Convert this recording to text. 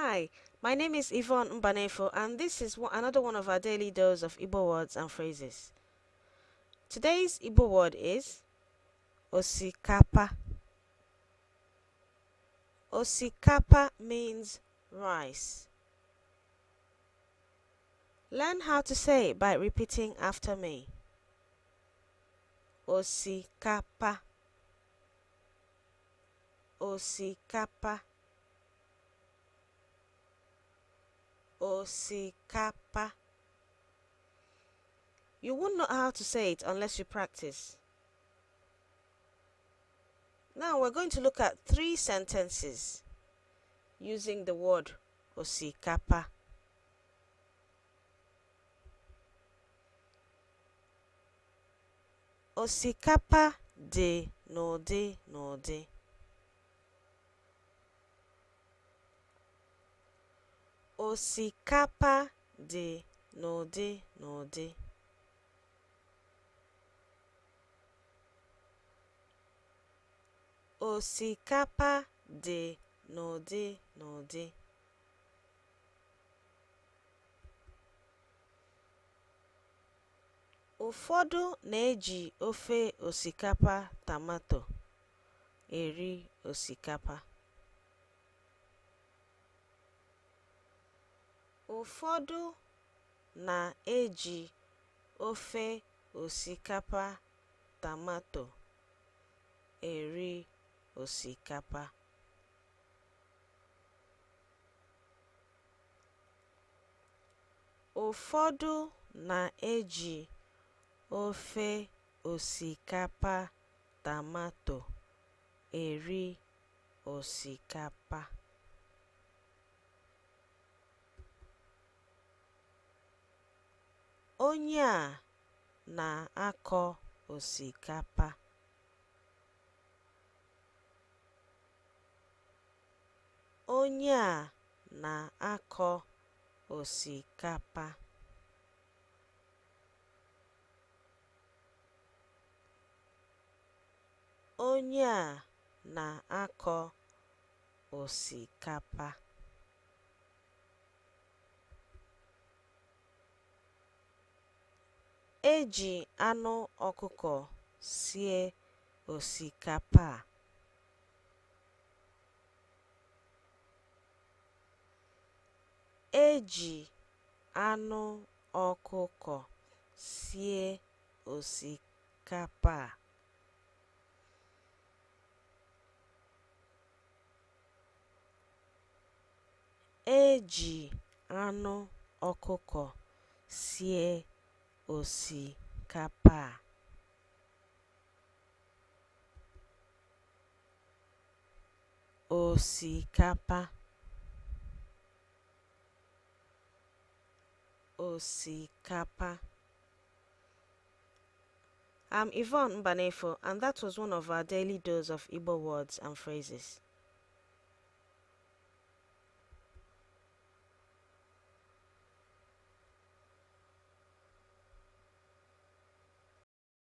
Hi, my name is Yvonne Mbanefo, and this is another one of our daily dose of Igbo words and phrases. Today's Igbo word is osikapa. Osikapa means rice. Learn how to say it by repeating after me. Osikapa. Osikapa. Osikapa. You won't know how to say it unless you practice. Now we're going to look at three sentences using the word osikapa. Osikapa dị n'ụdị n'ụdị. Osikapa dị n'ụdị n'ụdị. Osikapa dị n'ụdị n'ụdị. Ụfọdụ na-eji ofe osikapa tomato eri osikapa. Ụfọdụ na-eji ofe osikapa tomato eri osikapa. Ụfọdụ na-eji ofe osikapa tomato eri osikapa. Onye a na-akọ osikapa. Onye a na-akọ osikapa. Onye a na-akọ osikapa. E ji anụ ọkụkọ sie osikapa a. E ji anụ ọkụkọ sie osikapa a. E ji anụ ọkụkọ sie osikapa a. Osikapa. Osikapa. I'm Yvonne Mbanefo, and that was one of our daily dose of Igbo words and phrases.